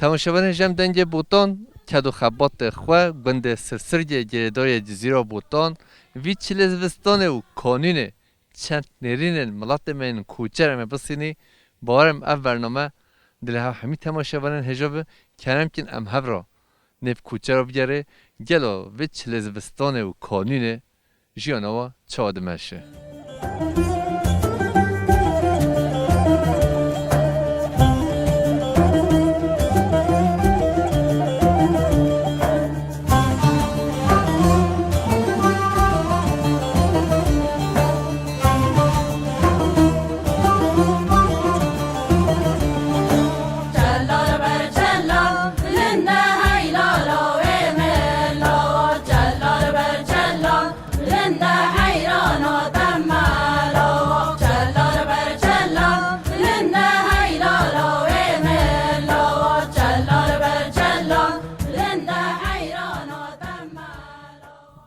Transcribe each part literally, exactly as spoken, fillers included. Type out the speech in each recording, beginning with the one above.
Temaşevanên Jem Dengê Botan, ked û xebatê xwe, gundê Sirsirgê, girêdayê Cizîra Botan, vî çilê zivistanê û kanûnê çend nêrînên miletê me yên koçer em ê bisînî, bawer im ev bername dilê hev hemî temaşevanên hêja bi, kerem kin em hev re nêv koçera bigerê, gelo vê çilê zivistanê û kanûnê jiyana we çawa dimeşe?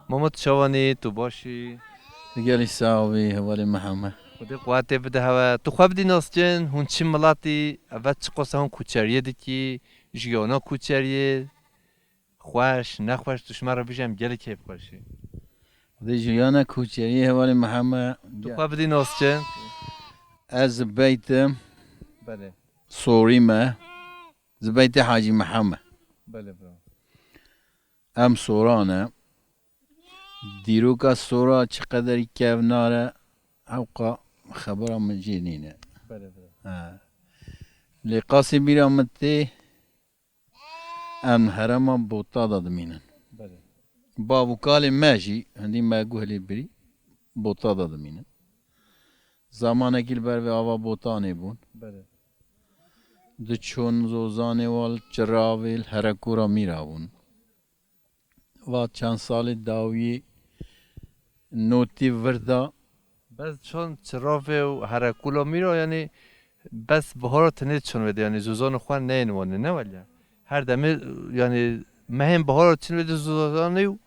Mama, tu çawanî, tu başî? Gelî sax bî, hevalê me heme. Xwedê quwetê bide hewe. Tu xwe bidî nas kin, hûn çi miletî, eve çiqas hûn koçeriyê dikî, jiyana koçeriyê, xweş, nexweş, tu ji me re bijî, em gelek keyfxweş î. Xwedê jiyana koçeriyê hevalê me heme. Tu xwe bidî nas kin. Ez Zibeyt im. Belê. Sorî me. Zibeytê Hacî Mihemed. Belê bro. Em soran e. Dîroka sora çi qederî kevnar e, hewqa xebera min jê nîne. Belê bro. He. Lê qasî bîra min tê, em herêma Bota de dimînin. Belê. Bav û kalê me jî, hindî me guh lê birî, Bota de dimînin. Zamanekî li ber vê ava Botanê bûn. Belê. Diçûn Zozanê wal Çiravê li Herekûra Mîra bûn. Va çend salê dawiyê notî vir da. Bes çûn Çiravê û Herekûla Mîra, yanî bes bihara tinê çûn vê de, yanî Zozan û xwe neyên wanê, ne wele? Her demê, yanî mehên bihara çûn vê de Zozanê û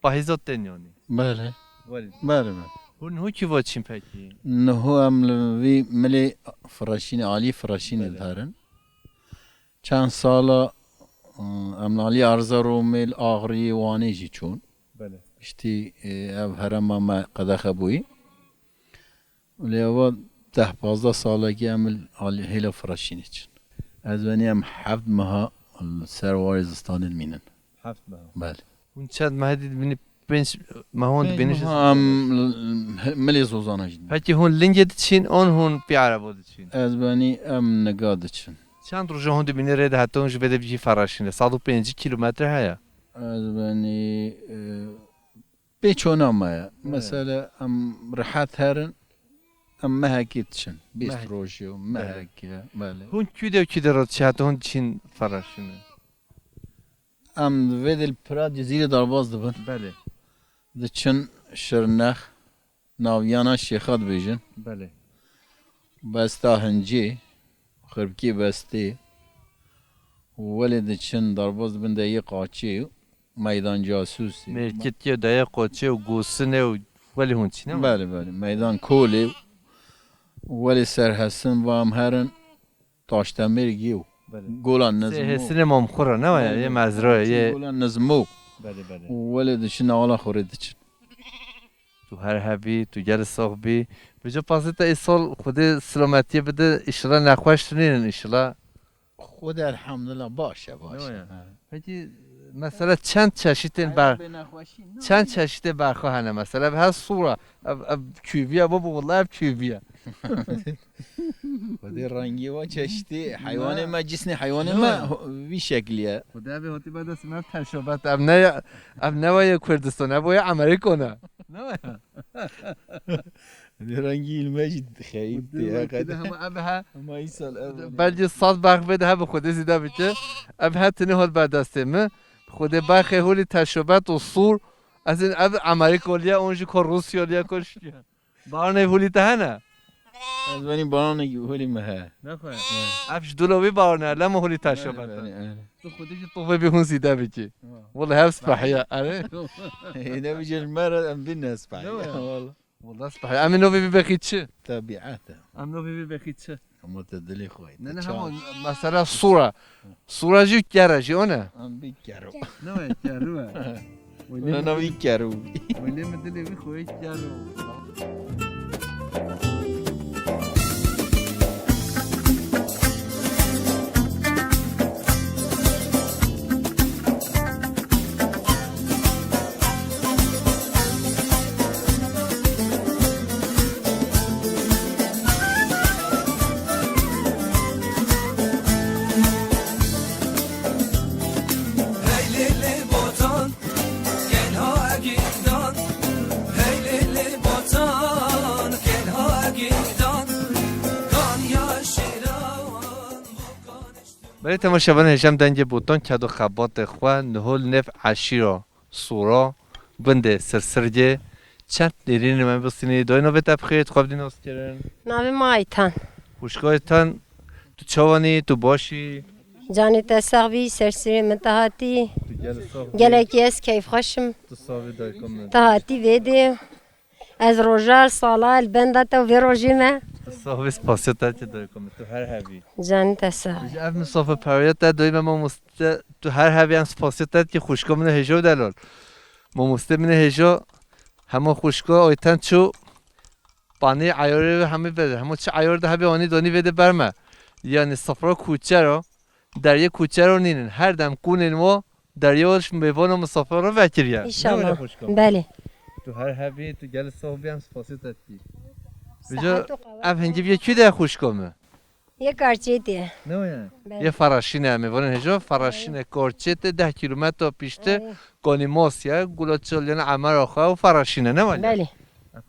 pahîza tên yanî. Belê. Welî. Belê, belê. Hûn niho kî va çîn pekî? Niho em li vî milê Firaşînê, alî Firaşînê Belê. Diherin. Çend sala, ıı, em li alî Erzeromê, li Axriyê, Wanê jî çûn. Belê. Piştî, e, ev herêma me qedexe bûyî. Lê eva deh pazdeh salekî em li alî hêla Firaşînê çin. Ez benî em heft meha li ser warê zistanê dimînin. Heft meha. Belê. Hûn çend mehê dî dimînî? Pênc meha hûn Pênc dimînî ji meha zistanê? Em li, milê Zozana jî dimînin. Pekî hûn lingê diçîn an hûn pê ereba diçîn? Ez benî em niga diçin. Çend roja hûn dimînî rê de heta hûn ji vê de bijî Feraşînê? Sed û pêncî kîlometre heye? Ez benî, e, Pê çona me ye. Evet. Mesela em rehet herin, em mehekê diçin. Bîst Mehek. Rojî û Evet. Mehekê, belê. Hûn kî de kî de re diçin, heta hûn diçin Feraşînê? Em vê dil pira Cizîrê derbas dibin. Belê. Diçin Şirnex, naviyana Şêxa dibêjin. Belê. Besta Hincê, Xirbkê Bestê. Welê diçin derbas dibin de yê qaçê. Meydan Casûsê. Mêrkitiyê, Dayê Qoçê û Gosinê û welê hûn çîne mi? Belê, belê. Meydan Kolê û welê Serhesin va em herin Taştemêrgê û Belê. Gola Sê Nizmo. Hêsinê Mamxura ne waya, Belê. Yê mezraya, Çî yê Gola Nizmo. Belê, belê. Û welê diçin, awala xorê diçin. Tu her hebî, tu gel sax bî. Vêca pastê te îsal Xwedê silametiyê bide, îşila nexweş tu nînin îşila. Xwedê elhamdulillah baş e, baş e. Ne waya? Ha. Pekî mesela çend çeşitên ber-, Hayat bê nexweşî, ne çend waya? Çeşitê berxwe hene mesela? Ev her sura, ev, ev kûviya, baba, wala ev kûviya. Xwedê rengî wa çeşitî, heywanê Ne. Me, cisnê heywanê Ne me waya? Ho-, vî şeklî ye. Xwedê ev hotî berdest me teşobet, ev ne ya, ev ne waya Kurdistan, ev waya Amerîka ne. Ne waya? Di rengî ilme jî xeyîb tê, Di heqet. Hema ev he. Hema îsal ev. Belkî sed berx vê de hebe Xwedê zîde bike. Ev he tinê hot ber destê min. Xwedê berxê holî teşobet û sûr. Ez in ev Amerîka liye, on jî ko Rûsya liye, ko şiye. Baranê holî te hene? Ez benî baranekî holî me he. Nexwe. He. Ev ji dula wî barane, lema holî teşobet. Belê, belê, belê. Tu Xwedê jî tovê bî hûn zîde bikî. Ha. Wala hev sipahiya, erê. Êne bijî ji me re em bîne sipahiya. Ne waya? Wala. Wala spah. Em ê novê bibexî çi? Tebîet e. Em novê bibexî çi? Hema te dilê xwe. Ne, ne, hema mesela sura. Sura jî kere jî, o ne? Em bî kero. Ne, kero e. Ne, ne, bî kero. Wele mi dilê wî xwe kero. Belê temaşevanên hêja em dengê botan ked û xebatê xwe niho li nêv eşîra Sora, gundê Sirsirgê, çend nêrînê me bistînî. Dayê, navê te bi xêr, tu xwe bidî nas kirin. Navê me Ayten. Xwişka Ayten, tu çawanî, tu başî? Canê te sax bî, ser serê min te hatî. Tu gelek sax bî. Gelekî ez keyfxweş im. Tu sax bî dayika min. Te hatî vê dê. Ez roja sala li benda te û vê rojê me. Tu sax bî, spasiya te dike dayika min. Tu her hebî. Canê te sax. Ji ev misafirperweriya te doyî me mamoste, tu her hebî em spasiya te dike xwişka min ê hêja û delal. Mamoste min ê hêja hema xwişka Ayten çû panî eyarê wê hemî vede. Hema çi eyar de hebî anî danî vede ber me. Yanî sifra kuçe ra, deriyê kuçe ra nînin. Her dem kunên wa deriyê wa ji mêvan û misafir re vekiriye. Ne were xwişka? Belê. Tu her hebî, tu gelek sax bî, em spasiya te dikî. Vêca ev hingiviyê kî de xwişka min? Yê Karçêtê. Ne were? Belê. Yê Feraşîne, mêvanên hêja Feraşîne, Karçêtê deh kîlometre piştî, Erê. Konîmosya, Gula Çaliyana Emera xwe û Feraşîne, ne were? Belê.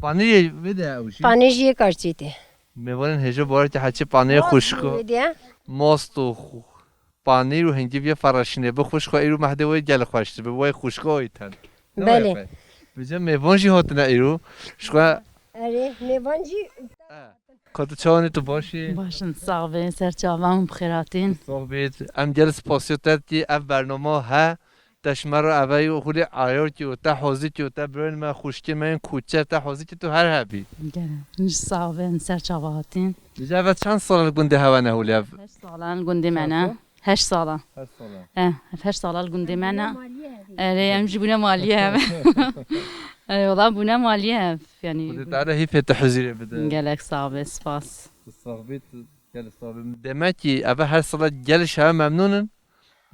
Panîrê vê de ew jî? Panîr jî yê Karçêtê. Mêvanên hêja barekî heçî panîrê xwişka. Wê de. Most û xu-, panîr û hingiviyê Feraşînê bi xwişka îro mehdê wê gelek xweş dibe, wê xwişka Ayten. Ne were xwe? Belê. Vêca mêvan jî hatine îro. Ji xwe Erê, mêvan jî. Ka tu çawanî, tu baş î? Baş in, sax bin, ser çavan hûn bi xêr hatin. Sax bît. Em gelek spasiya te dikî, ev bernama he. Te ji me re eve yû xulî ayar kî û te hazî kî û te birayên me, xwişkên me yên kuçe, te hazî kî tu her hebî. Gelek. Hûn jî sax bin, ser çava hatin. Vêca eve çend sal li gundê hewe ne hûlê ev? Heşt sal in gundê me ne. Çend sal? Heşt sala. Heşt sala. Eh, heşt sala li gundê me ne. Erê, em jî bûne maliyê hev. Erê, wela bûne maliyê hev. Yanî Xwedê Teala hîfê te huzîrê bide. Gelek sax be, spas. Tu sax bî, tu gelek sax bî. Demek ki eve her sala gelek ji hev memnûn in.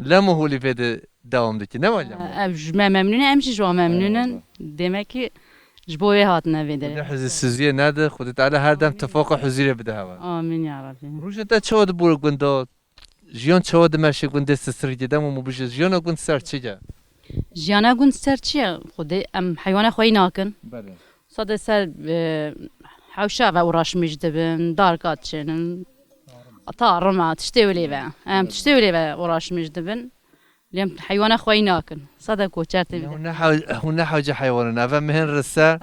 Lem û holî vê de dewam dike, ne wale? Ev ji me memnûn e, em jî ji wan memnûn in. Eyvallah. Demek ki ji bo wê hatine vê derê. Xwedê huzîrsiziyê nede, Xwedê Teala her dem tifaqa huzîrê bide hewe. Amîn ya Rabbî. Rojê te çawa dibûre gunda? Jiyan çawa dimeşe gundê Sisirgê, dema min bijî, jiyana gund ser çi ye? Jiyana gund ser çi ye? Xwedê em heywana xweyî nakin. Belê. Sade ser, e, hewşa ve uğraşmîş dibin, darka diçênin. Tarima, tiştê wê lê ve. Em tiştê wê lê ve uğraşmîş dibin. Lê em heywana xweyî nakin. Sade koçer tê. Hûn ne hew-, hûn ne hewce heywanan. Eve mehên risa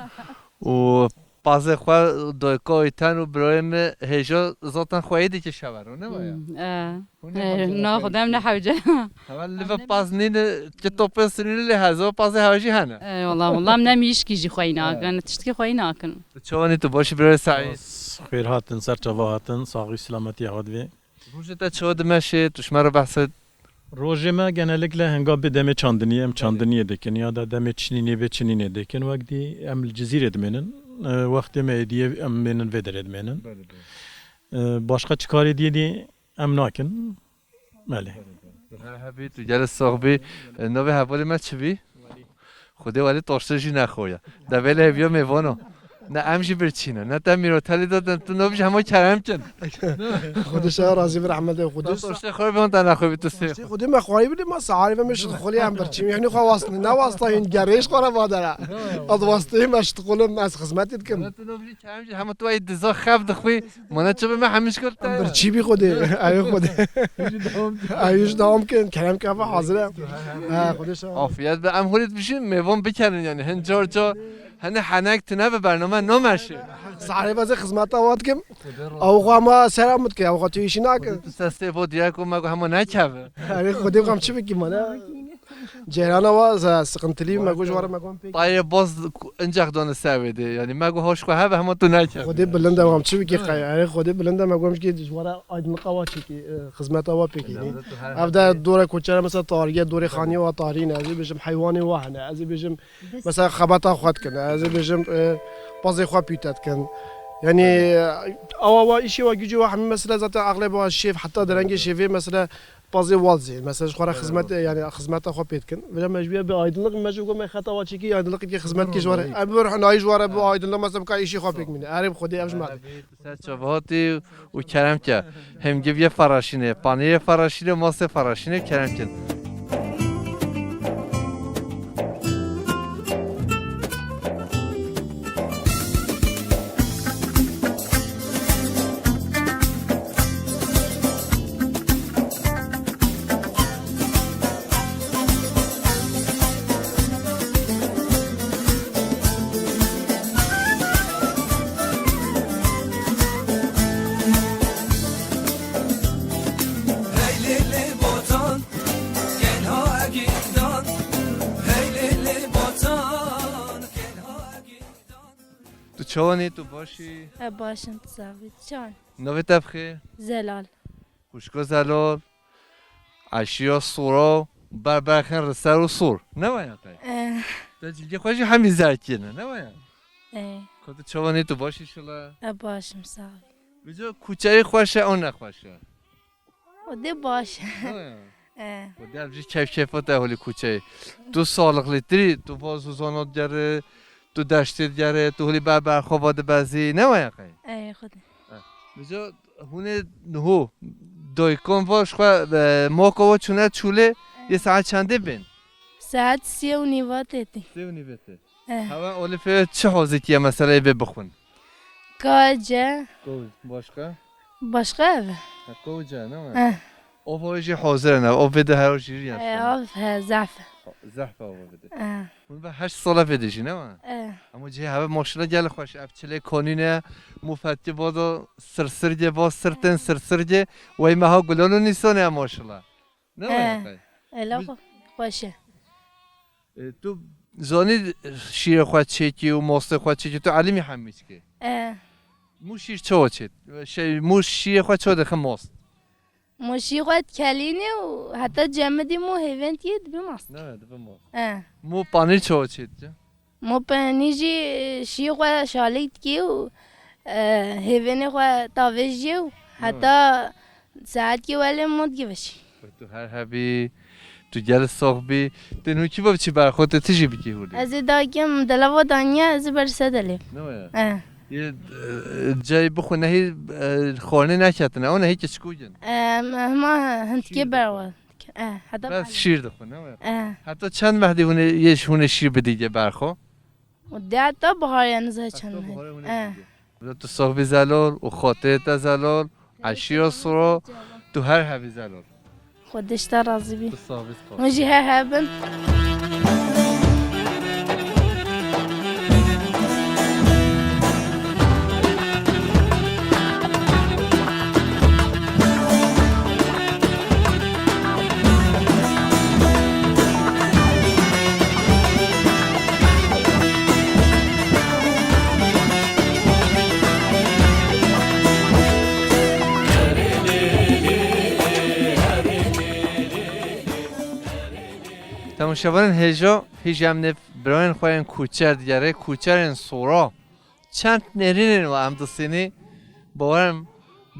û pazê xwe doyka Ayten û birayê me hêja zaten xweyî dike şever, ne waya? Hmm, e. Hûn ne hewce. Na, xwedem ne hewce. Heval li ve paz nîne, ki topê sinîne lê heze pazê hewa jî hene. E, wala, wala, em ne mîşkî jî xweyî nakin, tiştkî xweyî nakin. Çawanî tu baş î birayê Seîd? Xwêr hatin, ser çava hatin, saxî selametî hewa divê. Rojê te çawa dimeşe, tu ji me re behs ke. Rojê me genellikle henga bi demê çandiniyê, em çandiniyê dikin ya da demê çinînê bê çinînê dikin. Wek dî em li Cizîrê dimênin. E, wextê me êdiyê em mênin vê derê dimênin. Belê, belê. E, başqa çi karê diyê dî em nakin. Belê. Tu her hebî, tu gelek sax bî. E, navê hevalê me çi bî? Xwedê welî taştê jî nexoya. De belê hêviya mêvana. Ne em jî birçî ne. Ne te mîrotelî da, ne tu navê jî hema kerem kin. Xwedê şeha razî bi rehmetê Xwedê. Taştê xwe bi hon te nexwe bi tu sê. Taştê Xwedê me xwarî bidê, ma saharê ve me şit xolê em birçî. Yanî xwe wast-, ne wasta hîn gerê ji xwe re vadere. Ez wasteyê me şit xolê ez xizmetê dikim. Ne tu navê jî kerem jî hema tu ay diza xev dixwî. Mana çi bi me hemî ji kurt. Em birçî bî Xwedê. Eyê Xwedê. Eyê ji dawam kin. Kerem ke ve hazir e. Ha, Xwedê şa. Afiyet be. Em holî dibijin mêvan bikenin yani. Hin car car. Hani henek tine bi bername nameşe. Sahrê bazı xizmeta wat kim. Ew xwe ma selam dike. Ew xwe tu işi nakin. Tu sestê bo diye ku me ku hema nekeve. Hani Xwedê kam çi bikim mana. Ceyrana wa ze-, sıkıntılı, me got ji wara me got pêk. Tayê boz ku-, incek done ser wê de. Yani me got hoş xwe hebe hema tu nekir. Xwedê bilind e, wam çi bikî qey. Erê Xwedê bilind e, me got ji wara aydınlığa wa çekî, e, xizmeta wa pêk. Ev de dore koçera mesela tarihe, dore xaniye wa tarî ne. Ez ê bêjim heywanê wa hene. Ez ê bêjim mesela xebata xwe dikin. Ez ê bêjim, e, pazê xwe pîte dikin. Yani, e, awa wa işê wa gücê wa hemî mesela zaten axlê wa şêv, heta derengê şêvê mesela pazê wal zê. Mesela ji xwe re xizmet, yani xizmeta xwe pê dikin. Vêca me ji wî be aydınlık, me ji got me xeta wa çekî aydınlık ki xizmet ki ji wara. Em bir hanayî ji wara bi aydınlık mesela bika işê xwe pêk mîne. Erê bi Xwedê ev ji me de. Ser çavhatî û kerem ke. Hemgiviyê feraşînê, paniyê feraşînê, masê feraşînê kerem kin. Tu çawan î, tu baş î? E, baş im, tu sax bî. Tu çawan? Navê te bi xêr? Zelal. Xwişko Zelal, eşîra Sora, ber berxên Riser û Sor. Ne waya qey? E. Te cilgê xwe jî hemî zerkî ne, ne waya? E. Ka tu çawan î, tu baş î şila? E, baş im, sax bî. Vêca kuçeyê xweş e, an nexweş e? O dê baş e. Ha ya. E. O dê ev jî keyf keyfa te holî kuçeyê. Tu sağlıklıtır î, tu vaz û zana digerî, tu deştê digerî, tu holî ber berxwe va dibezî, ne waya qey? E, Xwedê. E. Vêca hûn ê niho daykan va ji xwe, e, maka wa çûne çûlê, yê saet çendê bên? Saet sê û nîva tê tê. Sê û nîvê tê. Eh. Hewe olî fê çi hozî kiye mesela ê bê bixwin? Ka ce. Kow, başka? Başka ev. Ha, kow ce, ne mi? Eh. Ov o jî hozir ne, ov vê de her jî ya. Eh, ov he, zehf. Zehf ov vê de. Eh. Hûn ve heşt sala vê de jî, ne mi? Eh. Ama cihê hewe maşallah gel xweş, ev çilê konîne, mufetî vodo, sirsirge vo, sirtên sirsirge, wey meha gulon û nîsane maşallah. Ne mi? Eh. Ela xwe-, xweş e. E, tu zanî şîrê xwe çêkî û mostê xwe çêkî, tu elîmî hemî çikî? E. Mû şîr çawa çêt? Şey, mû şîrê xwe çawa dixin most? Mû şîr xwe dikelînî û heta cemidî mû hêvên tiyê dibi most. Ne, dibi most. E. Mû panîr çawa çêt? Mû panîr jî şîrê xwe şalîk dikî û, e, hêvênê xwe tavêjiyê û heta saetkî welê mû digiveşî. Tu her hebî, tu gel sax bî. Tên hûn kî ve biçî berxwe, tu tijî bikî hûrî? Ez ê dakim delava daniye, ez ê ber se delê. Ne waya? E. Yê, e, cayê bixwe nehî, e, xwarinê neketine, o nehî keçikû gin. E, hema hindkê berwa. E, heta bes şîr dixwe, ne waya? E. Heta çend mehdî hûn ê, yê hûn ê şîr bidî berxwe? Û de heta biharê niza çend. Heta biharê hûn ê bidî. Tu sax bî Zelal û xatirê te Zelal, eşîra Sura, tu her hebî Zelal. Xwedê ji te razî bî. Tu sax bî, spas. Hûn jî her hebin. Temaşevanên hêja, hêj em nêv birayên xwe yên kuçer digere, kuçerên Sora. Çend nêrînên we em disînî, bawer im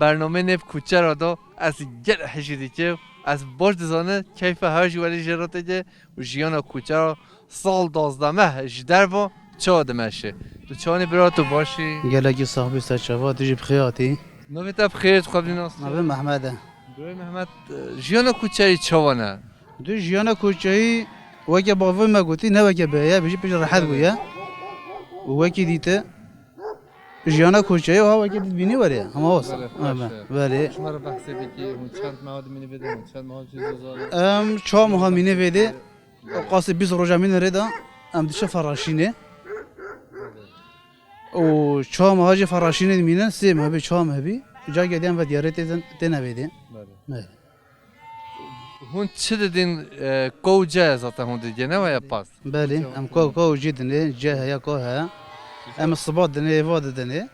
bernameyê nêv kuçera do ez gelek hêjî dike, ez baş dizane keyfa her jî welî jê re têke û jiyana kuçera sal duwazdeh meh ji derve çawa dimeşe. Tu çawanî bira, tu baş î? Gelekî sax bî serçava, tu jî bi xêr hatî. Navê te bi xêr, tu xwe bi nas? Navê Mehmet e. Birayê Mehmet, e, jiyana kuçerî çawa ne? Tu jiyana kuçerî weke bavê me gotî, ne weke bêye, bijî pêş rehet bûye. Û wekî dîte, jiyana koçeyê ha wekî dît bînî were, hema wasa. Belê, xweş e. Belê. Şima re behsê bikî, hûn çend meha dimînî vê de, hûn çend meha jî zozan? Em çar meha mînî vê de, qasê bîst roja mînî rê de, em diçin Feraşînê. Û çar meha jî Feraşînê dimînin, sê meh bî, çar meh bî. Careke dî em ve diyarê tê-, têne vê de. Belê. Belê. Hûn çi didin, e, ko û ce zaten hûn didin, ne waya pas? Belê, em ko, ko û cî dinê, ce heye, ko heye. Em sibat dinê, êva didinê.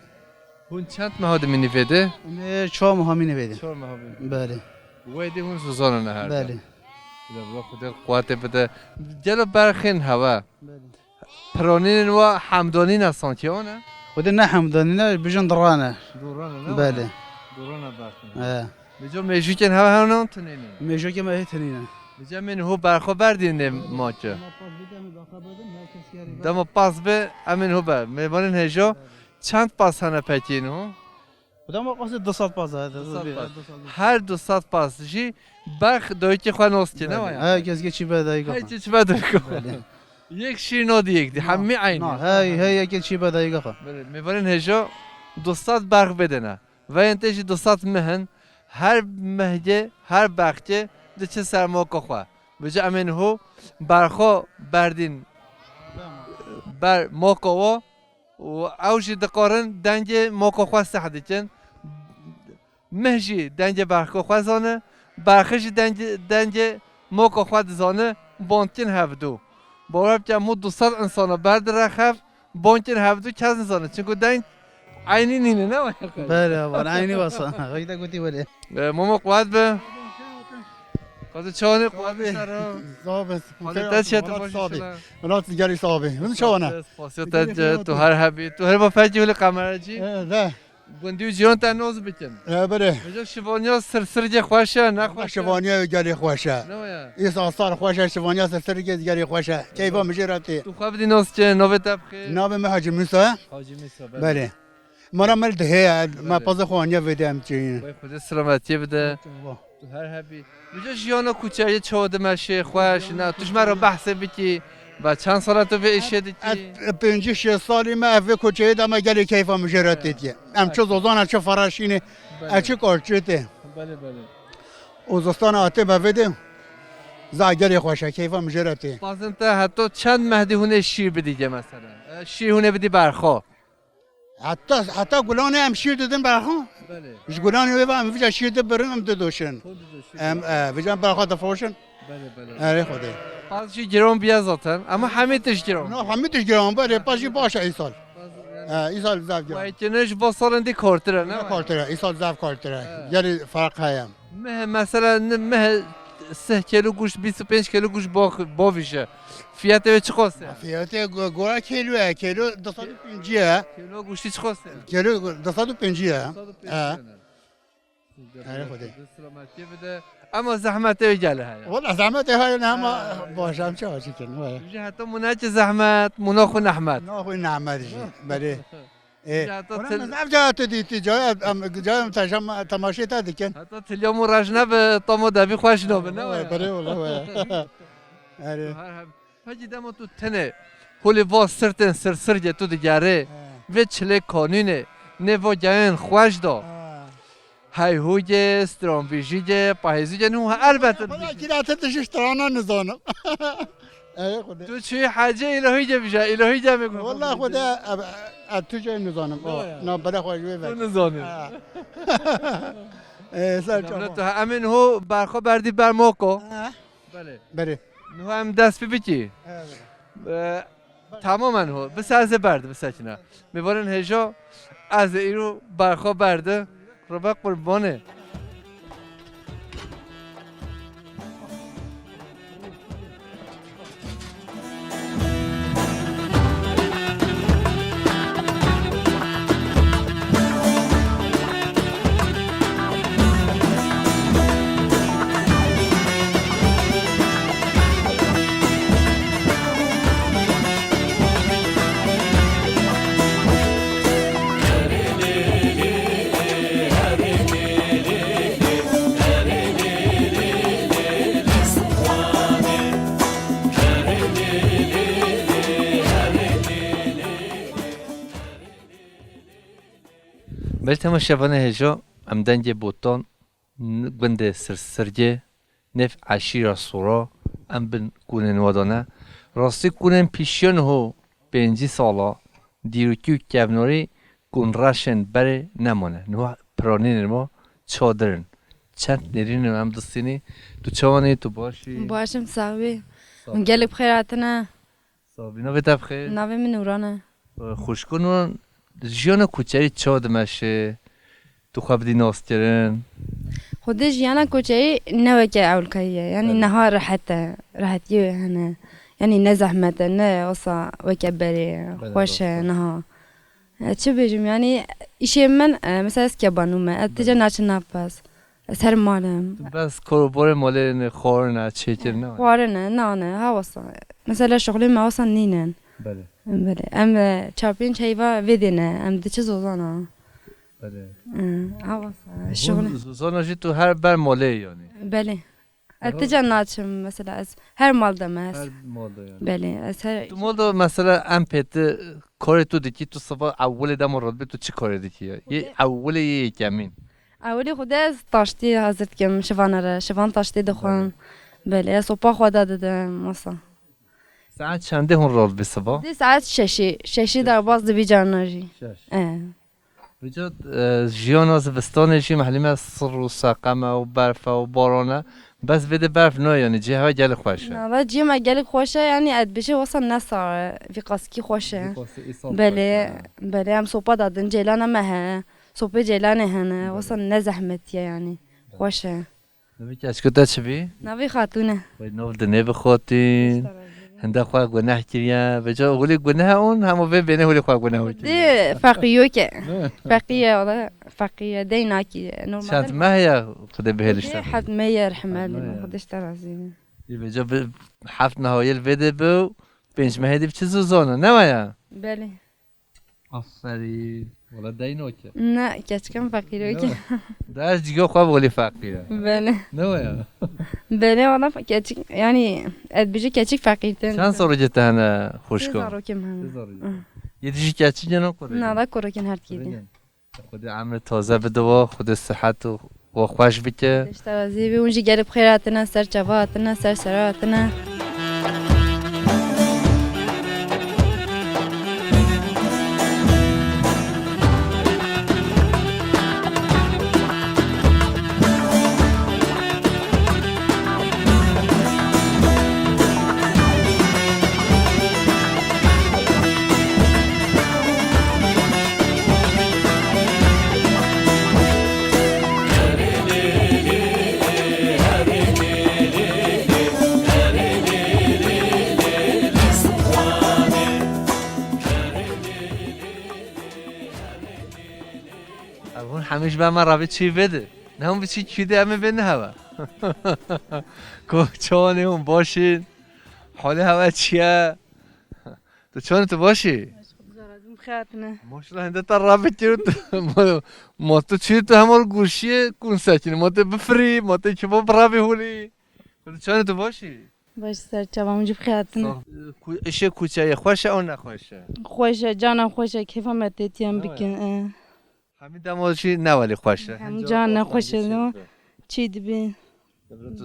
Hûn çend meha dimînî vê de? Em ê çar meha mînî vê de. Çar meha mînî. Belê. Wê de hûn zozanine her de. Belê. Bila bila Xwedê quwetê bide. Gelo berxên heve. Belê. Piranînên wa hemdanî ne sankî wan e? Xwedê ne hemdanî ne, bijin dirane. Dorane ne? Belê. Dorane berxên. He. Vêca mêjûkên heve hene an tunînin? Mêjûkê me hê tunînin. Vêca em ên hû berxwe berdîn nê makê. Dema pas be, em ên hû ber. Mêvanên hêja çend pas hene pekî nû? Dema qasî du sed pas hene. Du sed pas. Her du sed pas jî berx dayikê xwe nas kê, ne waya? Her kes ke çî be dayika xwe. Her kes çî be dayika xwe. Belê. Yek şîr nadî yek dî. Hemî eynî. Na, hey, hey, yek çî be dayika xwe. Belê, mêvanên hêja du sed berx bêdene. Veyên tê jî du sed mih in, her mihgê, her berxkê diçe ser moka xwe. Vêca em ên hû berxo berdîn ber moka wo û ew jî dikarin dengê moka xwe seh dikin. Mih jî dengê berxka xwe zane, berxê jî dengê, dengê moka xwe dizane, bandkin hevdu. Bawer bike hemû du sed insana berdire xev, bandkin hevdu kes nizane. Çinku deng eynî nîne, ne waya? Belê, wan eynî wesa. Wekî te gotî welê. E, Momo quwet be. Qazî çawanê quwet be ser o. Sağ ol. Halê te çi ye, tu baş î? Wela tu gelî sağ bî. Hûn çawan e? Spasiya te, tu her hebî. Tu herî ba fekî hûlê kameracî. E, de. Gundî û cîran te noz bikin. E, belê. Vêca şivaniya Sirsirgê xweş e, ne xweş e? Şivaniya gelê xweş e. Ne waya? Îsa sar xweş e, şivaniya Sirsirgê gelê xweş e. Keyfa min jê re tê. Tu xwe bidî noz çi, navê te bi xêr? Navê min Hacî Mûsa. Hacî Mûsa, belê. Belê. Mara me li dihê ye, me pazê xwe aniye vê de em çêyîn. Wey Xwedê selametiyê bide. Tu her hebî. Vêca jiyana kuçeyê çawa dimeşê, xweş, ne, tu ji me re behsê bikî, ve çend sala tu vê îşê dikî? Et, et, pêncî şêst salî me, ev vê kuçeyê de me gelê keyfa min jê re têtiye. Em çi zozan e, çi feraşînê, e, çi kar çi tê. Belê, belê. Û zistana hatê me vê de, za gelê xweş e, keyfa min jê re tê. Pazin te heto çend mehdî hûn ê şîr bidî ge mesela? E, şîr hûn ê bidî berxo? Heta, heta gulanê em şîr didin berxan. Belê. Ji gulanê wê ve em vîca şîr dibirin, em didoşin. Hûn didoşin. Em, e, vîca em berxan difiroşin. Belê, belê. Erê Xwedê. Paz jî giran bûye zaten. Ama hemî tişt giran. No, hemî tişt giran, belê, paz jî baş e îsal. Paz yani. E, îsal zaf giran. Wekî ne ji bo salên dî kartir e, ne? Ne kartir e, îsal zaf kartir e. Evet. Gelî ferq heye. Meh, mesela, ne, meh sih kilo goşt, bîst û pênc kilo goşt bo-, bovîje. Fiyatê wê çiqas e? Fiyatê go-, gora kilo e, kilo du sed û pêncî ye. Kilo goştî çiqas e? Kilo du sed û pêncî ye. Du sed û pêncî ye. He. Erê Xwedê. Selametiyê bide. Ama zehmetê wê gelê heye. Wala zehmetê heye ne ama baş em çawa çikin, wala. Ji heta mûnekê zehmet, mûna xwe nehmet. Mûna xwe nehmet jî, belê. E, ya to ona til- mezaf caya tu dîtî, caya em, caya em teşem-, temaşê te dikin. Heta tilya mû reş nebe, tamo devî xweş nabe, ne waya? Belê, wala waya. Erê. Her hem. Pekî dema tu tenê holê va sirtên Sirsirgê tu digerê, he, vê çilê kanûnê, nê va geyên xweş da. He. Heyhûgê, stranbîjîgê, pahêzûgê nû elbet. Xweda kira te tu ji strana nizanim. Ey Xwedê. Tu çûyî hecê îlohîgê bije, îlohîgê me got. Wela Xwedê, e, e, tu jê nizanim. Ne ya? Na bere xwe ji wê ve. Tu nizanî. Ha. E, ser çava. Tu emên ho berxwe berdî ber moko. Ha. Belê. Belê. Niha em dest pê bikî. Evet. E, Tamamen ho. Bise ez ê berdi, bisekine. Mêvanên hêja ez ê îro berxwe berdi. Rebe qurbanê. Belê temaşevanê hêja, em dengê Botan, n-, gundê Sirsirgê, nêv eşîra Sora, em bin kûnên we de ne. Rastî kûnên pîşiya niho pêncî sala, dîrokî û kevnarî kûn reşên berê nemane. Niha piranînên me çadir in. çend nêrîn em distînî. Tu çawan î, tu baş î? Baş im, sax bî. Sax. Hûn gelek bi xêr hatine. Sax bî. Navê te bi xêr? Navê min Nûran e. Xwişko Nûran, jiyana koçerî çawa dimeşe? Tu xwe bidî naskirin? Xwedê jiyana koçerî ne weke ewlkayî ye. Yanî Belê. Niha rehet e. Rehetiyê hene. Yanî ne zehmet e, ne wisa weke berê. Belê, Xweş e rast e. Niha. E, çi bêjim, yanî îşê min, e, mesela ez kebanû me, ez tije Belê. Naçin nav pez. Ez her mal im. Tu bes kor û borê malê ne, xwarine, çêkirine. Xwarine, nane, ha wisa. Mesela şixulê me wisa nînin. Belê. Belê. Em, e, çar pênc heyva vê dê ne, em diçi zozana. Belê. E, ha wisa. Hûn Şixulê. Zozana jî tu her ber malê yanî. Belê. Ez Aha. Tica naçim, mesela ez her mal de me ez. Her mal de yani. Belê, ez her Tu mal de mesela en pêti karê tu dikî, tu siva ewilê dema radibî tu çi karê dikî ya? Yê Xwedê- ewilê yê yekemîn. Ewilê xwedê ez taştî hazir dikim şivana re, şivan taştî dixwin. Belê. Belê, ez sopa xwe da didim, masa. Saet çendê hûn radibî siva? Dê saet şeşê, şeşê Şeş. Derbas dibî carna jî. Şeş. E. Vêca, e, jiyana zivistanê jî mehlîme sir û seqem e û berf e û baran e. Bes vê de berf nayê, yanî cihê hewa gelek xweş e. Nava cihê me gelek xweş e, yanî ez dibêjim wisa ne sax e, vî qaskî xweş e. Vî qasî îsal Belê, xweş e. Belê, em sopa dadin, ceylana me heye. Sopê ceylanê hene, Belê. Wisa ne zehmetî ye yanî. Belê. Xweş e. Navê keçika te çi bî? Navê Xatûn e. Wê nav dinê bi xatîn. Hinde xwe guneh kiriye. Vêca hûlî guneh on, hema vê bênê hûlî xwe guneh kiriye. Dê feqîyo ke. Ne? Feqî ye, wala feqî ye, dey nakî ye. Normal Çend e. Meh ye Xwedê bihêlişte? Dê heft meh ye, rehmet Heft meh ye. Xwedê ji te razî be. Yê vêca bi heft meha yê li vê dê bi û pênc mehê dî biçi zozana, ne waya? Belê. Aferîn. Wala dey nake. Ne, keçika min feqîr e. Ne? Dest cîga xwe volî feqîr e. Belê. Ne waya? Belê, wala fe-, keçik, yanî, ez dibêjim keçik feqîrtir. Çend zarokê te hene xwişko? Sê zarokê min hene. Sê zarokê. Hı. Yê dijî keçik ya ne kurê? Na, da kurekên her dikî de. Kurê ne? Xwedê emrê taze bide we, Xwedê sihet û we xweş bike. Ji te razî be, hûn jî gelek bi xêr hatine, ser çava hatine, ser sera hatine. Ev hûn hemî ji ber me re vê çî vê de. Ne hûn bi çî kî de em ê vê nehewe. Ko çawanê hûn baş in? Halê hewe çi ye? Tu çawanê tu baş î? Xwedê razî be, bi xêr hatine. Maşallah hinde te rabikir tu. Ma, ma tu çî tu hema gurşiyê kun sekinî. Ma tu bifirî, ma tu kebab rabî holî. Tu çawanê tu baş î? Baş ser çava hûn jî bi xêr hatine. Sağ ol. Ku-, işê kuçeyê xweş e û nexweş e? Xweş e, cana xweş e, kêfa me tê tiyem bikin, e. Hemî dema jî ne welî xweş e. Hemî can ne xweş e, no? Çi dibe?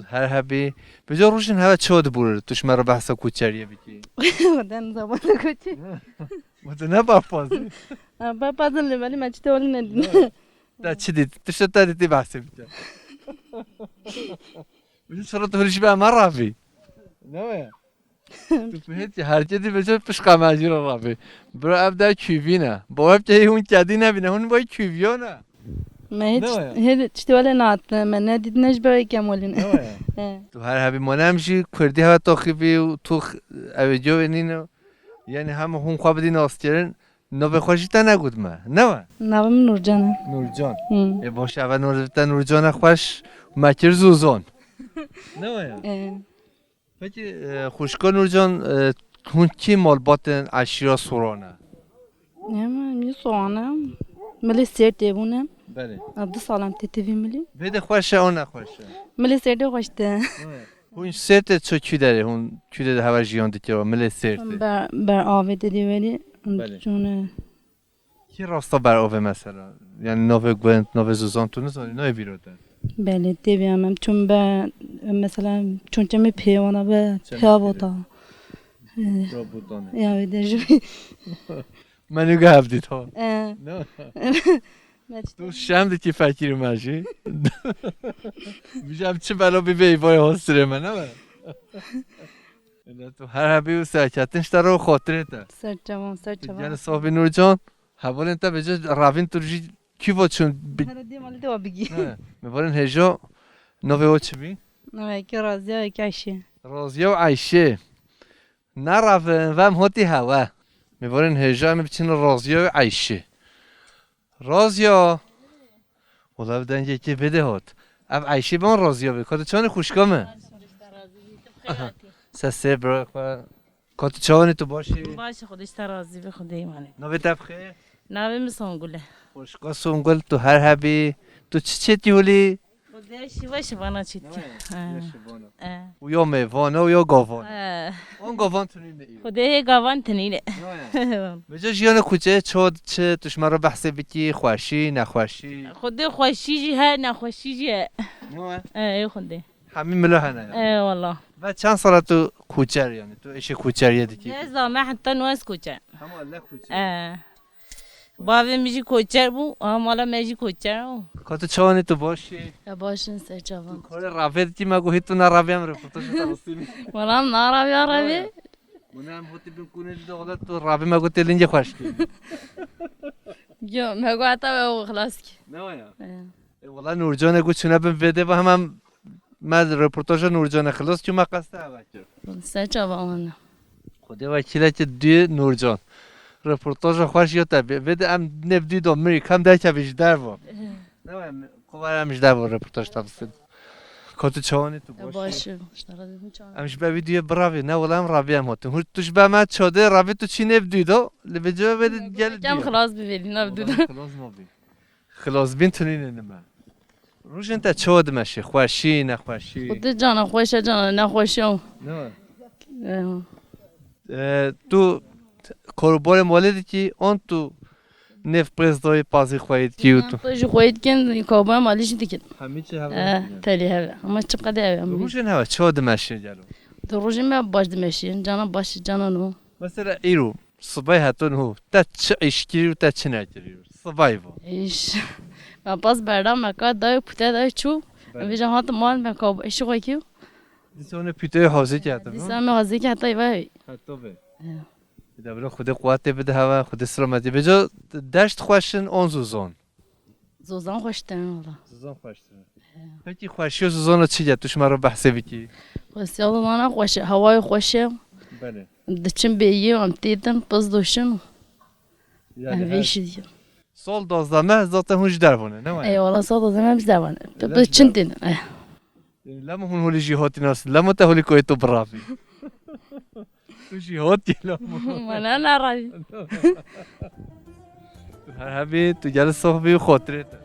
Her hebî. Vêca rojên hewe çawa dibûr, tu ji me re behsa kuçeriyê bikî? Xweden zaba de kuçe. Ma tu ne berfazî? Ha, berfazin li belî me çi te welî nedîne. Te çi dît? Tişta te dîtî behsê bike. Vêca çira tu hûn ji ber me rabî? Ne we? Tu fihêt ki her kedî vêca pişqa me jî re rabî. Bira ev de kûvî ne. Bawer bike hê hûn kedî nebîne, hûn vay kûviya ne. Me hê Ne tişt-, ya? Hê tiştê wele nehatine, me nedîtine ji ber wê kemolî ne. Ne ya? He. Tu her hebî, ma ne em jî kurdî hewe taxî bî û tu x-, ew ê cewê nîne. Yanî hema hûn xwe bidî naskirin. Navê xwe jî te negot me. Ne we? Navê min Nûrcan e. Nûrcan. Hı. Ê baş, eve navê te Nûrcan e xweş. Me kir Zûzan. Ne we ya? E. Peki, e, xwişka Nûrcan, e, hûn kî malbat in eşîra Soran e? Em, em yê Soran e. Milê Sêrtê bûne. Belê. E, du sal em tê tivî milî. Vê de xweş e, o ne xweş e? Milê Sêrtê xweş e. Evet. Hûn Sêrtê çi kû derê, hûn kû de hewe jiyan dike, milê Sêrtê? Ber, ber avê te dî verî, em Belê. Çûne. Kî rasta ber avê mesela? Yani navê gund, navê Zûzan tu nizanî, nayê bîra te? Belê, tê bîra me. Çûn be, mesela, çûn çemê pê wana be, Çemê pê pê. Avota. Ee, Rabotanê. Ya, wê de jî. Me nûge hev dît ha. Ee. Ne? Tu şem dikî fekîrî me jî. Bijam çi belo bî veyvayê hostirê me, ne be? Ela tu her hebî û serketin ji te re û xotirê te. Ser çavan, ser çavan. Gel sohbî Nurcan. Hevalên te bêje ravîn tu jî kî vo çûn bi- Hele dê malê te wa bigî. He, me valên hêjo. Navê o çi bî? Navê ki Raziya, ki Ayşe. Raziya û Ayşe. Nerevin, vem hotî hewe. Mêvarên hêja em biçin Raziya û Eyşê. Raziya! Wala bi dengekê bêdê hot. Ev Eyşê ban Raziya bê. Ka tu çawanî xwişka min? Aha. Se sê bira xwe. Ka tu çawanî tu baş î? Baş, Xwedê ji te razî be, Xwedê îmanê. Navê te bi xêr? Navê min Songul e. Xwişka Songul, tu her hebî. Tu çi çêtî holî? Xwedê şîva şîvana çêtî. He. Şîvana. He. Û ya mêvan e û ya gavan. He. On gavan tunîne îro. Xwedê hê gavan tunîne. Vêca jiyana kuçe çod çi tu ji me re behsê bikî, xweşî, nexweşî. Xwedê xweşî jî he, nexweşî jî he. He, ê Xwedê. Hemî milo hene yani. Ê wala. Ve çend sala tu kuçer yani? Tu işê kuçeriye dikî? Dez sala me heta nu ez kuçer. Hema le kuçer. Ê. Bavê min jî koçer bû, aha mala me jî koçer bû. Ka tu çawanî, tu baş î? Ya baş in, ser çavan. Tu karê ravê dikî, me got hî tu naravê em reportajê te bistînî. Wala em naravê, ravê. Wala. Bunu em hotî bin kûnê dide, wala tu ravê me got tê lingê xweş kir. Yo, me got heta we xilas kir. Ne waya? He. E, wala Nurcanê got çûne bin vê dê ve hemen me reportaja Nurcanê xilas kir, me qesta eve kir. Ser çava wan. Xwedê wekîlekî duyê Nurcan. Reportaja xweş ya te bê. Vê de em nêv duy do mirî, kam derkevî ji derva. Ne em, kuvar em ji derva reportaj te bisin. Ka tu çawanî, tu baş î? Baş im, işte razı çawan. Em ji be vî duyê biravî, ne wala em ravî em hatin. Hûr tu ji be me çodê ravî tu çî nêv duy do. Li vê cevê vê de gel duy. Kem xilas bi vêlî nav duda. Xilas nabî. Xilasbîn tunîne nime. Rojên te çawa dimeşê? Xweşî, nexweşî? Xwedê cana xweş e, cana nexweş e. Ne? Ewa. E, tu karobarê malê dikî, an tu nêv pêz dayê pazî xweyî dikî û tu? Pêz jî xweyî dikin, karobarê malê jî dikin. Hemî çi hev e, dikin? Telî hev e. Ama çi qede hev e. Rojên hev e, çawa dimeşê gelo? Di rojê me baş dimeşî, cana baş, cana no. Mesela îro, sibay heta niho, te çi îş kirî û te çi nekirî? Sibay bo. Îş. Me pas berda, me ka dayê pûte dayê çû. Belê. Em vêca hatin mal, me ka îşi xwe kî. Dîsa ne pûteyê hazê ki heta, Dîsa me hazê ki heta eve. Heta be. Ya. Bir de bila Xwedê quwetê bide heve, Xwedê selametî. Vêca deşt xweş in, on zozan. Zozan xweştir in wala. Zozan xweştir in. He. Pekî xweşiya zozana çi ye? Tu ji me re behsê bikî. Xweşiya zozana xweş e, hewayê xweş e. Belê. Diçin bêyî, em têtin, piz doşin. Yani em vê her işi dikin. Sal duwazdeh meh zaten hûn ji dervan e, ne waya? Ey wala, sal duwazdeh meh ji dervan e. Tu çin têtin. Eh. Lema hûn holî jî hatî nas, lema te holî koyê tu biravî. Tu jî hatî lema. Mana naravî. Tu her hebî, tu gel sox bî û xotirê te.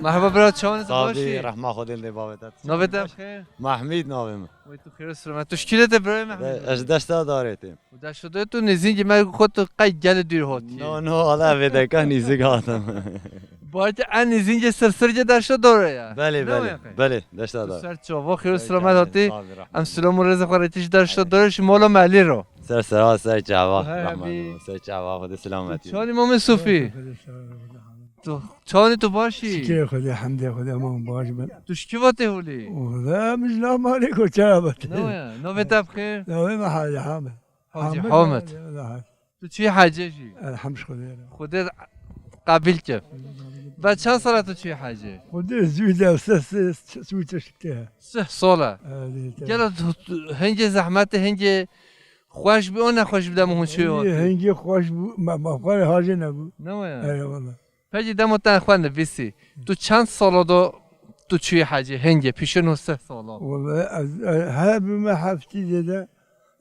Merhaba bira, çawan, tu baş î? Rehma Xwedê li bavê te. Navê te xêr? Mahmîd navê min. Wey tu xêr û selamet. Tu ji kî re te birayê Mehmûd? Ez ji Deşta Darê têm. Û Deşta Darê tu nêzîngî me xwe tu qey gelê dûr hatî? No, no, ala vê deka nêzîk hatim. Balkî en nêzîngê Sirsirgê Deşta Darê ye. Belê, belê, belê, Deşta Darê. Tu ser çava, xêr û selamet hatî. Em silam û rêzê xwe rêtî ji Deşta Darê, ji mala Melî re. Ser sera, ser çava. Rehman, ser çava, Xwedê selametî. Çawanî Mamê Sofî? Tu çawanî, tu baş î? Şikirê Xwedê, hemdê Xwedê, hema baş bin. Tu ji kî ve tê holî? Ola min ji nav malê koçera ve tê. Ne waya? Navê te bi xêr? Navê min Hacî Hamid. Hacî Hamid. Hamid. Tu çûyî hecê jî? Elhamd Xwedê re. Xwedê qebîl ke. Be çend sala tu çûyî hecê? Xwedê zû de se, se, se, sûte şite. Sih sala. Evet, evet. Gelo tu, tu, hingê zehmetê, hingê xweş bî, o nexweş bî dema hûn çûyî hatî? Hingê xweş bû, me, me xwe hacê nebû. Ne waya? Eyvallah. Pekî dema te xwe nivîsî, tu çend sala do tu çûyî hecê hingê, pîşên o sih sala? Wala ez, ez, her bime heftî zêde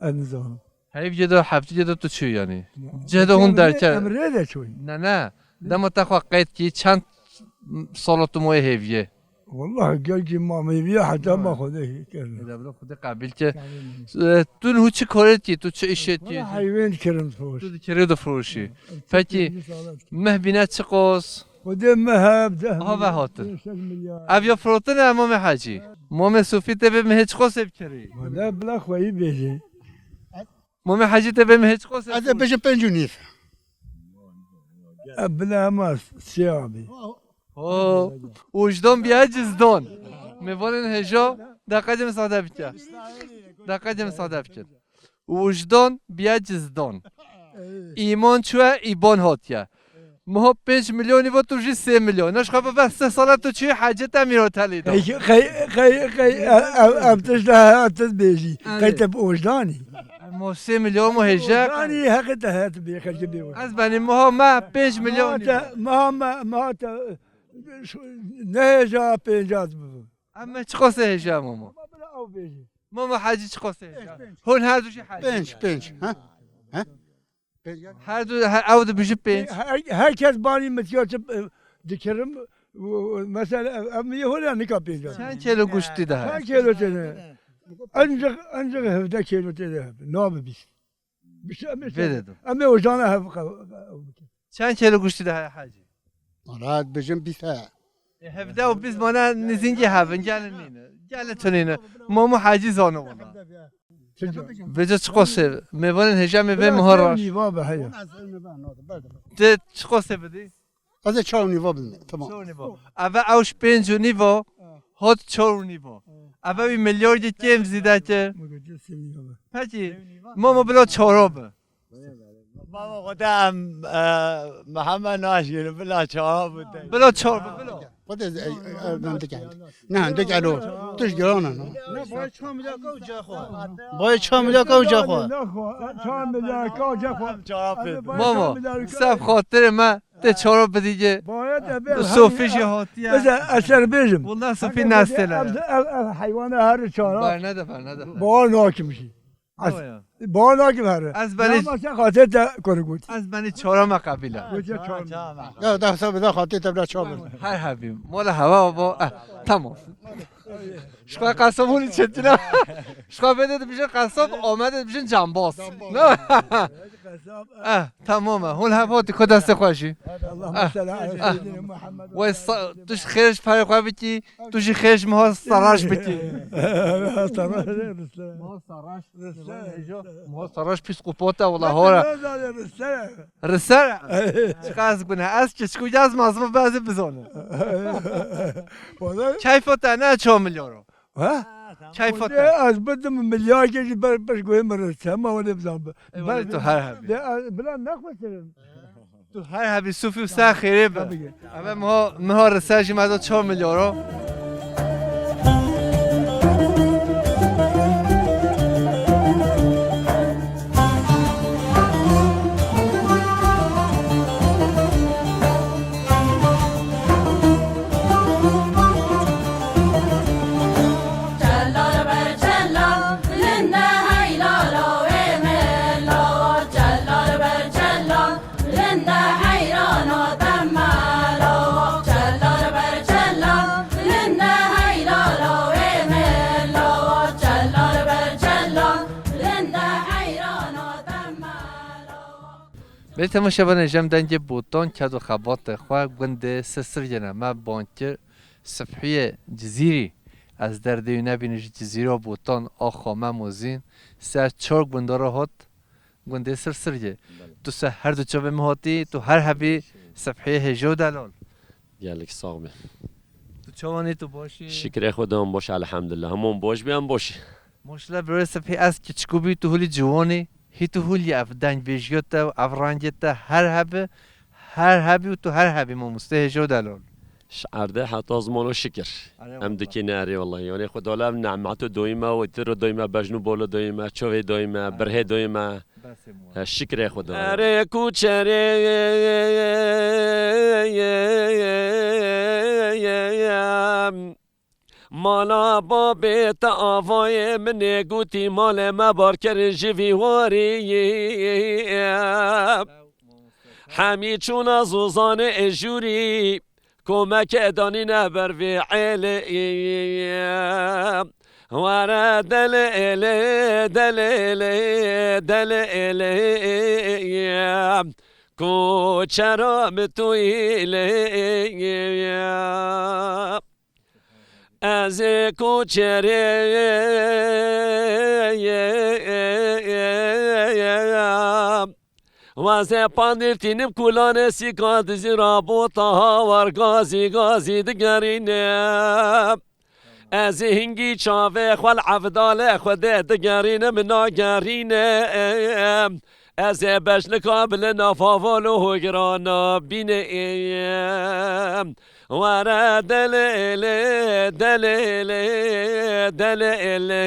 ez nizanim. Heyviyê de, heftiyê de tu çû yanî? Cih de hûn derker. Em rê de çûn. Ne, ne. Dema te xwe qeyd kî çend sala tu moyê hêviyê? Wallah, gel ki ma hêviya heta ma Xwedê kirin. Êde bila Xwedê qebîl ke. Kamil. E, tu niha çi karê kî, tu çi îşê kî? Wala heywan kirin firoş. Tu dikirî de firoşî. Peki, meh bîne çi qos? Xwedê meh hep, deh milyar. Aha, ve hatin. Ev ya firotine Mamê Hecî. Mamê Sofî tê vê mehê çi qosê bikirî? Wala bila xweyî bêjî. Mamê Hecî tê vê mehê çi qosê? Ez ê bêjim pênc û nîv. E, bila hema sê abî. Ho, û ji don biya cizdon. Mêvanên hêja, deqe cem sade bike. Deqe cem sade bike. Û ji don biya cizdon. Îmon çûye, îbon hatiye. Miho pênc milyonî vo, tu jî sê milyon. Neşxwe bibe sê sala tu çûyî hecê te mîrotelî de. Qey, qey, qey, qey, ev, ev, ev tişt, ev tişt bêjî. Evet. Qey te bi ojdanî. Mo sê milyon mu hêje? Ojdanî heqê te heye tu bê xercê bê ojdanî. Ez benî miho me pênc milyon. Miho te, miho me, miho te, şu, ne hêja pênc hat bibo. Em me çi qosê hêje momo? Ama bila ew bêjî. Momo hecî çi qosê hêje? Pênc, pênc. Hûn her du jî hecî. Pênc, pênc. He? Her du, he, ew dibêje pênc. Her, her kes banî min tiya çi, e, dikirim, û, û, mesela, ev, ev mi yê hol e, nika pênc. Çend kêlo goştî de heye? Çend kêlo tê de? Ancak, ancak hevdeh kêlo tê de. Nabe bîst. Bîst, em ê Vê de do. Em ê ojana hev qe-, qe-, Çend kêlo goştî de heye hecî? Valla dibêjim bîst heye. E, hevdeh û bîst mane nizîngî hev in, gelin nîne. Gelin tu nîne. Momo hecî zano wala. Vêca çi qosê? Mêvanên hêja me vê miha raş. Nîva be heya. Tê çi qosê bidî? Ez ê çar û nîva bidim. Tamam. Çar û nîva. Eve ew ji pênc û nîva hot çar û nîva. Eve wî milyardî kêm zîde kir. Pekî, momo bila çara bi. Baba, xwe te em, e, Mihemed naşkînin, bila çawa bû te. Bila çawa bû, bila. Xwe te, e, e, e, dikend. Ne, dikend o. Tuş giran e, no. Ne, bayê çar milyar ka û ca xwe. Bayê çar milyar ka û ca xwe. Çar milyar ka û ca xwe. Çawa pê. Mama, sef xatirê me, te çara bidî. Sofî jî hatiye. Ez, ez ser bêjim. Wala Sofî nestele. Ev, ev, ev heywana her çara. Bernede, bernede. Bawer nakim jî. Ez bawer nakim here. Ez benî. Ya ma sen xatir te kuru got. Ez benî çara me qebîle. Got ya çara. Ya da hesabê da xatir te bila çar bin. Her hebî. Mola hava bo. Eh, tamam. Şka qasabûnî çetine. Şka bede de bijin qasab, Amedê de bijin cambaz. Ne? Eh, tamam e. Hûn hev hotî ku destê xwe jî. Allahümme salli ala seyyidina Muhammed. Wey sa-, tu ji xêr ji perê xwe bikî, tu jî xêr ji miha serraş bikî. Serraş, Rüstem. Miha serraş, Rüstem. Miha serraş psîkopata wala hora. Rüstem. Rüstem. Çiqas gune. Ez çiçku yaz mazma bazı bizone. Keyfa te ne ço milyaro. Ha? Çay fata. Xwedê ez bidim milyarkê jî ber, ber guhê min re. Sema wele bizan bi. E, wele tu her hebî. De, ez, bila nexwestirim. Tu her hebî Sofî û ser xêrê be. Tabii ki. Eve miha, miha risa jî me da çar milyar o. Belê temaşevanê, jem dengê Botan ked û xebatê xwe gundê Sirsirgê ne me bang kir. Sibhiyê Cizîrî, ez derdê wî nebînim, ji Cizîra Botan a Xamem û Zîn ser çar gundara hat gundê Sirsirgê. Belê. Tu ser her du çavê min hatî, tu her hebî Sibhiyê hêja û delal. Gelek sax be. Tu çawan î, tu baş î? Şikrê Xwedê em baş, elhamdulillah. Hemû em baş bî, em baş. Maşallah, birê Sibhî, ez kiçikû bî, tu hûlî ciwanî, hî tu hûlî ev dengbêjiya te, ev rengê te her hebî, her hebî û tu her hebî mamostê hêja û delal. Ji erdê heta ziman û şikir. Erê wala. Em dikîne erê wala. Yanî Xwedê wala ev nehmet û doyî me, wêtir û doyî me, bejn û bol û doyî me, çavê doyî me, birhê doyî me. He, şikrê Xwedê. Erê kuçerê Mala babê te avayê min ê gotî, malê me bar kirin ji vî warî. Hemî çûna Zozanê ê jûrî, komeke danîne ber vê êlê. Were delê êlê, delê êlê, delê êlê. Koçera min tu îlê. Ez ê koçerê. Wazê pandir tînim kulanê sîka dizî rabota hawar gazî gazî digerîne. Ez ê hingî çavê xwe li evdalê Xwedê digerînim nagerîne. Ez ê bejnika bilê navavalo hogirana bîne. Were delê lê, delê lê, delê lê.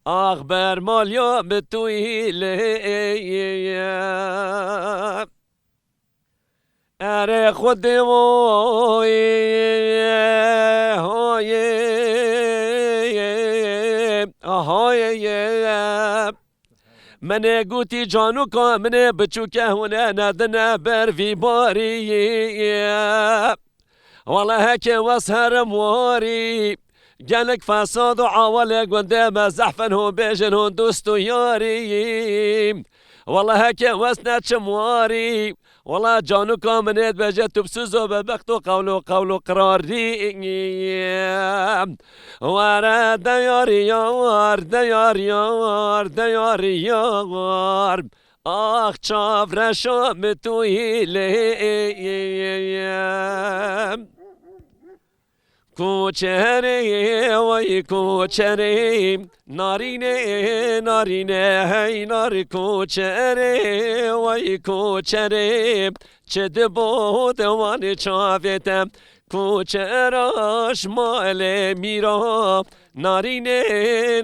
Ax bermalya bi tu îlê. Erê Xwedê woyê, hoyê, ahoyê. Min ê gotî, canûka min ê biçûke hûn ê nedine ber vî barî. Wele heke wes herim warî, gelek fesad û awalê gundê me zehf in, hûn bêjin hûn dost û yarî. Wele heke wes neçim warî, wele canûka min ê dibêje tu bi siz û bebext û qewl û qewl û qirarî. Were de yarî yar, de yarî yar, de yarî yar. Ax çavreşa min tu îlê. Koçerê, wey koçerê, narînê, narînê, hey nar koçerê, wey koçerê, çi dibo dewanê çavê te, koçera ji malê mîra, narînê,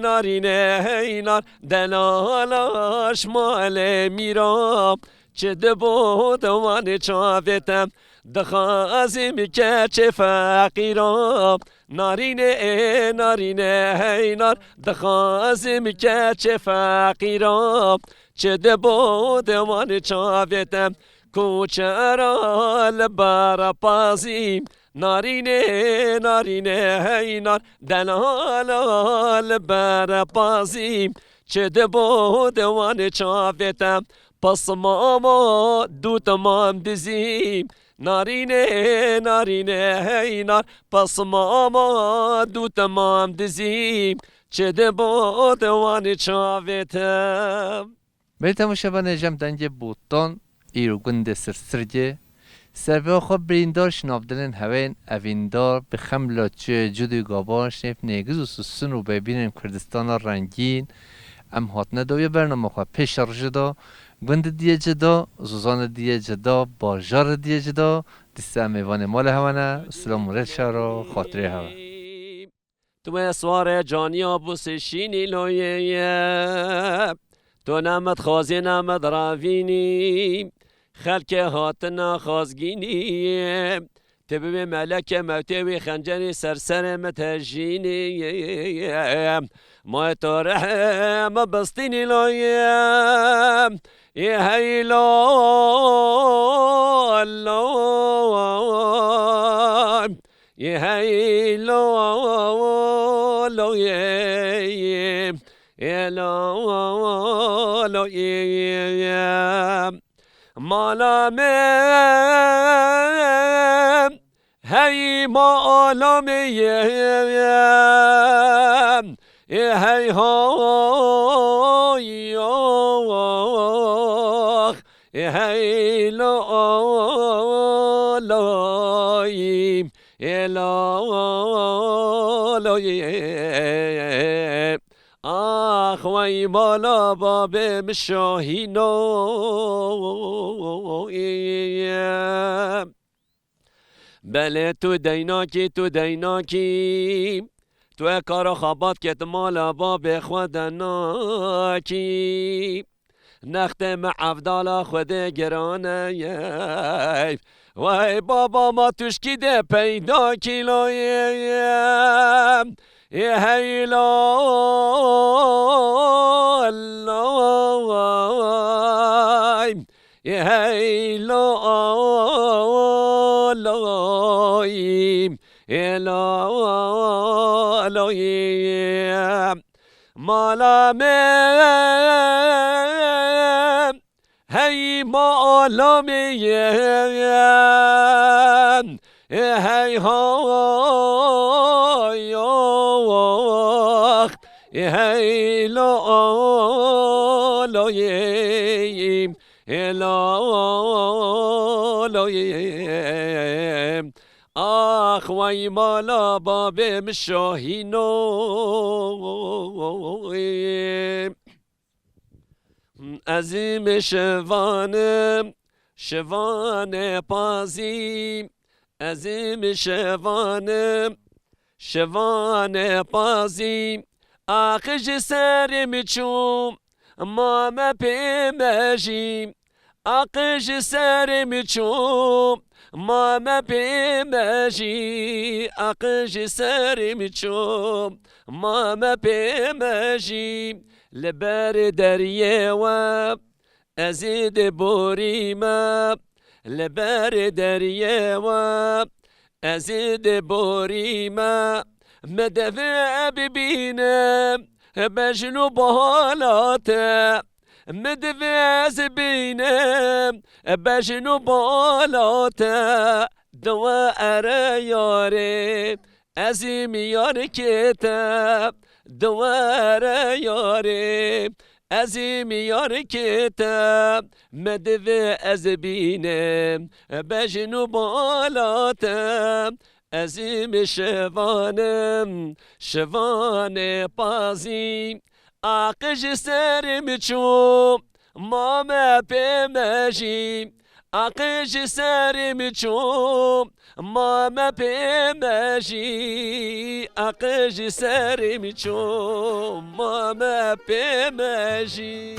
narînê, hey nar, delala ji malê mîra, çi dibo dewanê çavê te, dixwazim keçê feqîra. Narînê, narînê, hey nar, dixwazim keçê feqîra. Çi dibo dewanê çavê te, koçera li berpazî. Narînê, narînê, hey nar, delala li berpazî. Çi dibo dewanê çavê te, pismama dû temam dizî. Narînê, narînê, hey nar, pismama dû temam dizî. Çi dibo dewanê çavê te. Belê temaşevanê, ji em dengê Botan îro gundê Sirsirgê. Serbihê xwe birîndar ji navdilên hewên evîndar bi xemla çiyê Cudî Gaban şêf nêgiz û sisin û bêbînên Kurdistana rengîn. Em hatine dawiya bernama xwe pêşeroj de. Gundê diye cida, zozanê diye cida, bajarê diye cida. Dîsa em mêvanê mala hewe ne. Silam û rêz şaro xatirê hewe. Tu wê swarê caniya bûsê şînî loyê ye. Tu ne min dixwazî ne min diravînî. Xelkê hatina xazgînî. Tu bibê melekê mewtê wî xencerî ser serê min tejînî. May tu rehê min bistînî loyê. Ê hey lo, lo. Ê hey lo, lo, ê, ê lo, lo, ê, ê. Mala me, hey mala me, ê, ê, hey ho, yo, ê hey lo, lo, ê. Ê lo, lo, yê. Ax wey mala babê min şahîno, yê. Belê tu deynakî, tu deynakî. Tu kara xebat ket mala babê xwe de nakî. Nextê me evdala Xwedê giran e. Wey baba ma tuşkî de peyda kîloyê. Ê hey lo loy. Ê hey lo loy. Ê lo loy. Mala me Hey ma alamê ye, hey hay, hey lo lo ye, hey lo lo ye. Ax wey mala babê min Şahîno. Ez im şivanim, şivanê pazî. Ez im şivanim, şivanê pazî. Aqij serê min çû, ma me pê mejî. Aqij serê min çû, ma me pê mejî. Aqij serê min çû, ma me pê mejî. Li ber deriyê we ez ê diborîme, li ber deriyê we ez ê diborîme. Min divê bibînim bejn û bala te, min divê ez bibînim bejn û bala te. Diwe ere yarê, ez ê miyarkê te, diwere yarê, ez ê miyarkê te. Me divê ez bînim bejn û bala te. Ez ê min şivanim, şivanê pazî. Aqij serê min çû, ma me pê mejî. Aqij serê min çû, ma me pê mejî. Aqij serê min çû, ma me pê mejî.